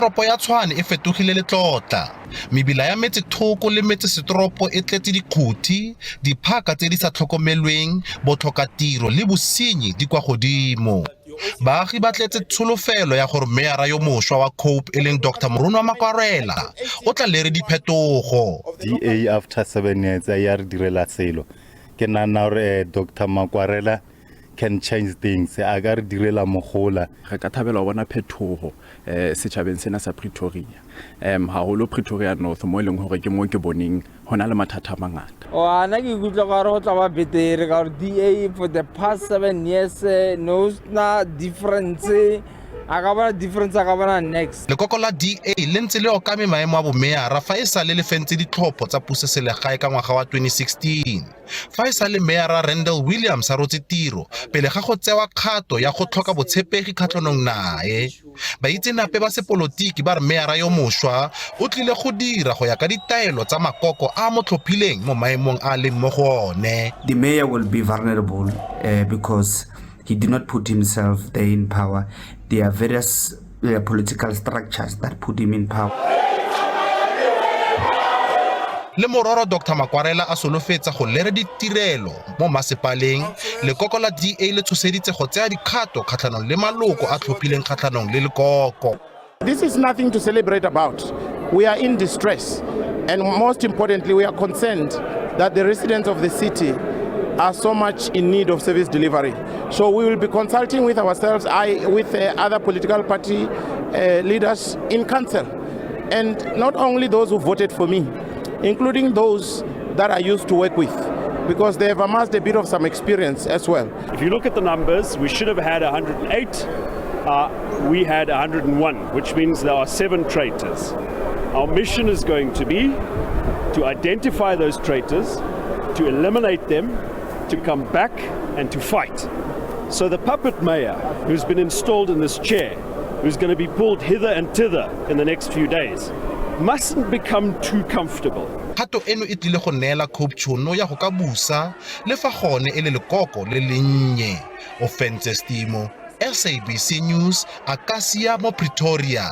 Toropo ya Tshwane e fetogile letlotla. Mebila ya metsethoko le metsesetoropo e tletse dikhuthi, diphaka tse di sa tlhokomelweng, botlhokatiro le bosenyi di kwa godimo. Baagi ba tletse tsholofelo ya gore meyara yo mošwa wa Cope e leng Doctor Moronwa Makwarela o tla lere diphetogo. DA after 7 years a ya re direla selo. Ke nagana gore Dr Makwarela can change things, a ka re direla mogola. Re ka thabela ho bona phetoho setjhabeng sena sa Pretoria, haholo Pretoria North, mo e leng hore ke mo ke boneng ho na le mathata a mangata. Nna ke ikutlwa gore go tla ba betere ka gore DA for the past 7 years no na difference, a ka bona difference, a ka bona next. Lekoko la DA le ntse le okame maemo a bomeyara fa e sale le fentse ditlhopho tsa pusoselegae ka ngwaga wa 2016. Fa e sale meyara Randall Williams a rotse tiro pele ga go tsewa kgato ya go tlhoka botshepegi kgatlhanong nae. Baitsenape ba sepolotiki ba re meyara yo mošwa o tlile go dira go ya ka ditaelo tsa makoko a a mo tlhophileng mo maemong a a leng mo go one. The mayor will be vulnerable because he did not put himself there in power. There are various political structures that put him in power. Le mororo Dr Makwarela a solofetsa go lere ditirelo mo masepaleng, lekoko la DA le tshoseditse go tseya dikgato kgatlhanong le maloko a tlhophileng kgatlhanong le lekoko. This is nothing to celebrate about. We are in distress. And most importantly, we are concerned that the residents of the city are so much in need of service delivery. So we will be consulting with ourselves, with other political party leaders in council. And not only those who voted for me, including those that I used to work with, because they have amassed a bit of some experience as well. If you look at the numbers, we should have had 108. We had 101, which means there are seven traitors. Our mission is going to be to identify those traitors, to eliminate them, to come back and to fight. So the puppet mayor who's been installed in this chair, who's going to be pulled hither and thither in the next few days, mustn't become too comfortable. Kgato eno e tlile go neela Cope tšhono ya go ka busa le fa gone e le lekoko le lennye. Ofentse Stimo, SABC News, Akasia mo Pretoria.